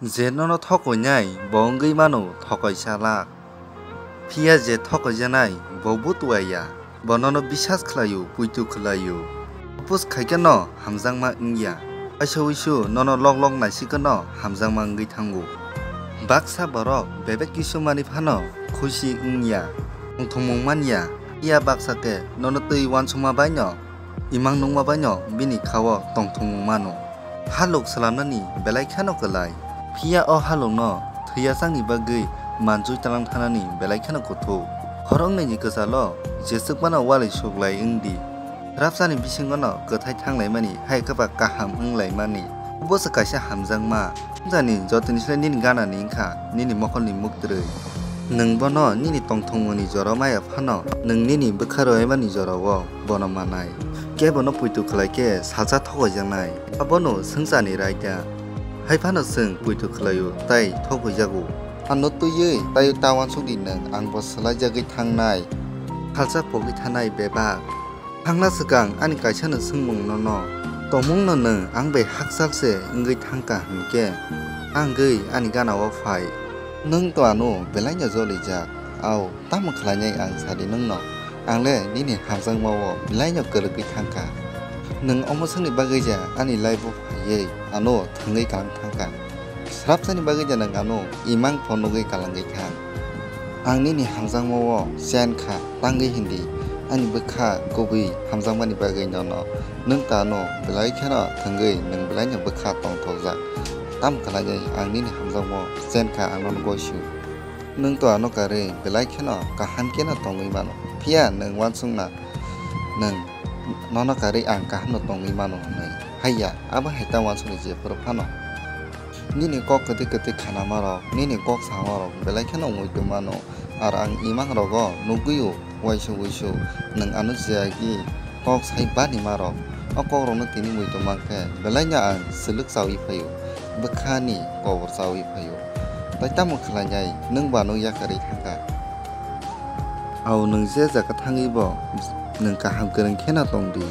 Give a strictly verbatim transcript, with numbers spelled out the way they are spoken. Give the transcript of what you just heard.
Je nono thokoinai, bo wngwi mano thokoi salak. Phiya je thokoijanai, bo butuaya. Bo nono bisas khlaio, puitu khlaio. Opus khaikhe no hamjakma wngya. Kaisa uisu nono lok lok naisikhe no hamjakma wngwi thango. Baksa borok bebak kisu manwi phano khusi wngya. Tongthokmung manya. Phiya baksa khe nono twi uansukma baino, imang nukma baino bini khao tongthokmung mano. Halok swlamnani belai kheno kwlai. Phiya o halokno thwiyachakni bagwi manjui tlang thanani belai kheno kuthuk. Khoroknwini kwchalo jeswk phano walai suklai wngdi. Swrapsani bisingono kwthai thanglaimani hai kwba kaham wnglaimani. Obo se kaisa hamjakma. Jani jotoni slai nini ganani wngkha nini mokolni muktrwi. Nwng bono nini tongthokmungni jora maya phano nwng nini bwkha rwmani jorao bono manai. Kebono puitu khlai khe salsa thokoijaknai. Abono swngcharni raida. Hai phano chwng puitu khlaio tei thokoijago. Ano twiwi tei ta uansukdi nwng, ang bo swlaijagwi thangnai. Salsa pogwi thanai bebak. Thangna swkang ani kaisano swngmung nono. Tongmungno nwng ang bai hakchal se wngwi thangkha hwnkhe, angwi ani ganao phai. Nwng to ano belaino jolijak. Au, tamo khlainai ang sadi nwngno? Ang le nini hamjakmao belaino kwrwgwi thangkha. Nwng omo swkni bagwi ja ani life-o phaiwi ano thwngwi kalang thangkha. Swrapsani bagwi ja nwng ano imang pho nugwi kalangwi thang. Ang nini hamjakmao chen kha, tangwi hindi. Ani bwkha kubui hamjakmani bagwi nono. Nwng ta ano belai kheno thwngwi nwng belaino bwkha tongthokjak. Tamo khlainai ang nini hamjakmao chen kha, ang nono goisu. Nwng to ano karwi belai kheno kaham kheno tongwi mano. Phiya nwng uansukna nwng nono karwi ang kahamno tongwi mano hwnwi. Haiya, abo hai ta uansukni jephuru phano. Nini kok kwtwi kwtwi khanamarok, nini kok samarok belai kheno muitu mano. Ar ang imangrogo nugwio uaisuk uisuk nwng ano jeyagwi kok sai bani marok. O kokrokno tini muitu mankhe belaino ang swlwk chaui phaio, bwkhani kobor chaui phaio. Tai tamo khlainai nwng ba nwng yakarwi thangkha? Au nwng je jaga thangwibo nwng kaham kwrwng kheno tongdi.